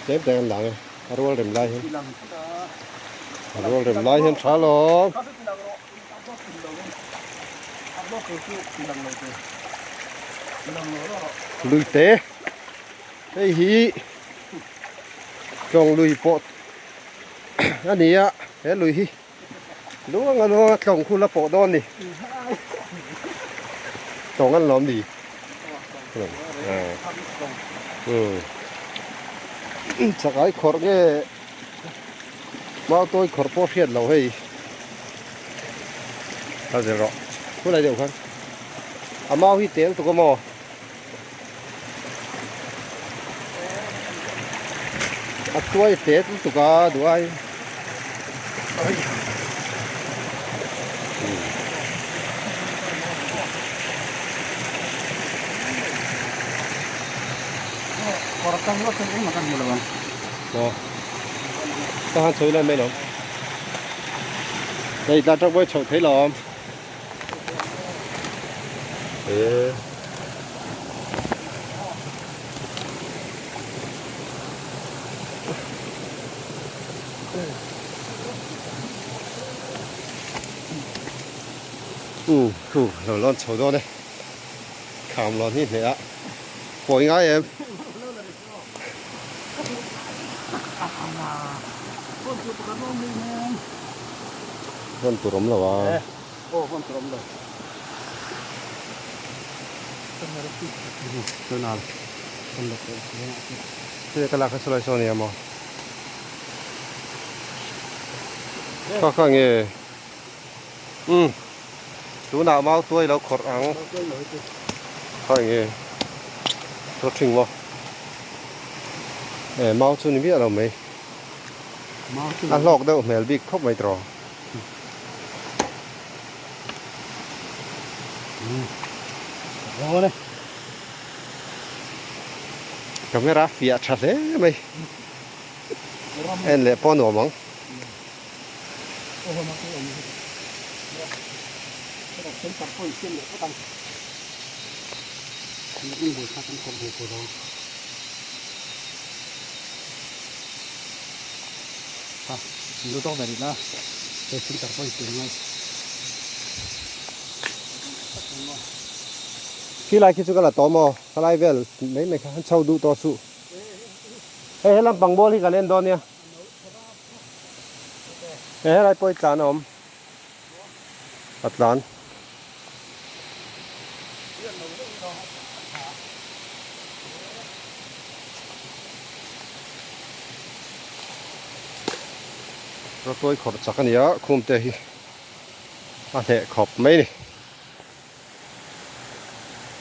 Tlem tlem an lang e. A rual rem lai hian. A rual rem lai hian tha lawm. Lui te. Hei hi tlawng lui pawh a ni a. He lui hi luang a luang a tlawng khu la pawh dawn ni. Tlawng an lawm ni. Chakai khawrh nge Mautuai khawrh pawh hriat loh hei. Kal zel rawh. Khulai deuh khan. A mau hi tel tuk a maw? A tuai te lutuk a duh ai. Ta han chho lai mai lo. Đây ta trong bơi chho thấy lom. Ê. U khu lo lon chho dawn e. Kham lon hi hle a. Pawi ngai em. Hman tur awm lo a. Hei ka lak kha saw lai saw a nia maw. Kha kha nge umm tunah mau tuai lo khawrh ang kha enge chaw thing maw e mau chu ni miah lo mai a hlawk deuh hmel bik khawp mai tawh. Camera fiah tha hle mai en leh pawh nuam ang. Khi lai khi chu ka la tawm aw, ka lai vel mai mai kha an chho duh tawh suh. Hei he lampang ball hi ka len dawn nia. Hei helai pawh hi tlan a awm. A tlan. Rawtuai khawrh chak a ni a, khum te hi a hneh khawp mai a ni.